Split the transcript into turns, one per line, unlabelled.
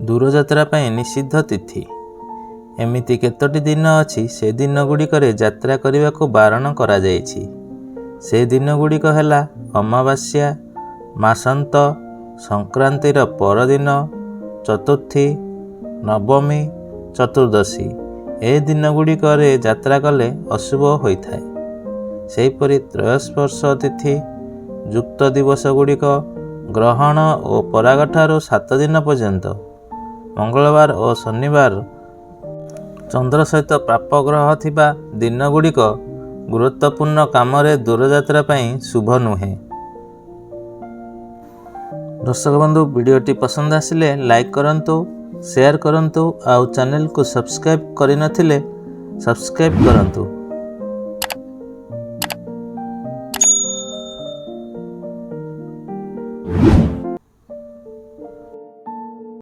ଦୂରଯାତ୍ରା ପାଇଁ ନିଷିଦ୍ଧ ତିଥି। ଏମିତି କେତୋଟି ଦିନ ଅଛି, ସେ ଦିନଗୁଡ଼ିକରେ ଯାତ୍ରା କରିବାକୁ ବାରଣ କରାଯାଇଛି। ସେ ଦିନଗୁଡ଼ିକ ହେଲା ଅମାବାସ୍ୟା, ମାସାନ୍ତ, ସଂକ୍ରାନ୍ତିର ପରଦିନ, ଚତୁର୍ଥୀ, ନବମୀ, ଚତୁର୍ଦ୍ଦଶୀ। ଏ ଦିନଗୁଡ଼ିକରେ ଯାତ୍ରା କଲେ ଅଶୁଭ ହୋଇଥାଏ। ସେହିପରି ତ୍ରୟସ୍ପର୍ଶ ତିଥି ଯୁକ୍ତ ଦିବସଗୁଡ଼ିକ, ଗ୍ରହଣ ଓ ପରାଗଠାରୁ 7 ଦିନ ପର୍ଯ୍ୟନ୍ତ, ମଙ୍ଗଳବାର ଓ ଶନିବାର, ଚନ୍ଦ୍ର ସହିତ ପାପ ଗ୍ରହ ଥିବା ଦିନଗୁଡ଼ିକ ଗୁରୁତ୍ୱପୂର୍ଣ୍ଣ କାମରେ ଦୂରଯାତ୍ରା ପାଇଁ ଶୁଭ ନୁହେଁ। ଦର୍ଶକ ବନ୍ଧୁ, ଭିଡ଼ିଓଟି ପସନ୍ଦ ଆସିଲେ ଲାଇକ୍ କରନ୍ତୁ, ସେୟାର କରନ୍ତୁ ଆଉ ଚ୍ୟାନେଲକୁ ସବସ୍କ୍ରାଇବ୍ କରିନଥିଲେ ସବସ୍କ୍ରାଇବ୍ କରନ୍ତୁ।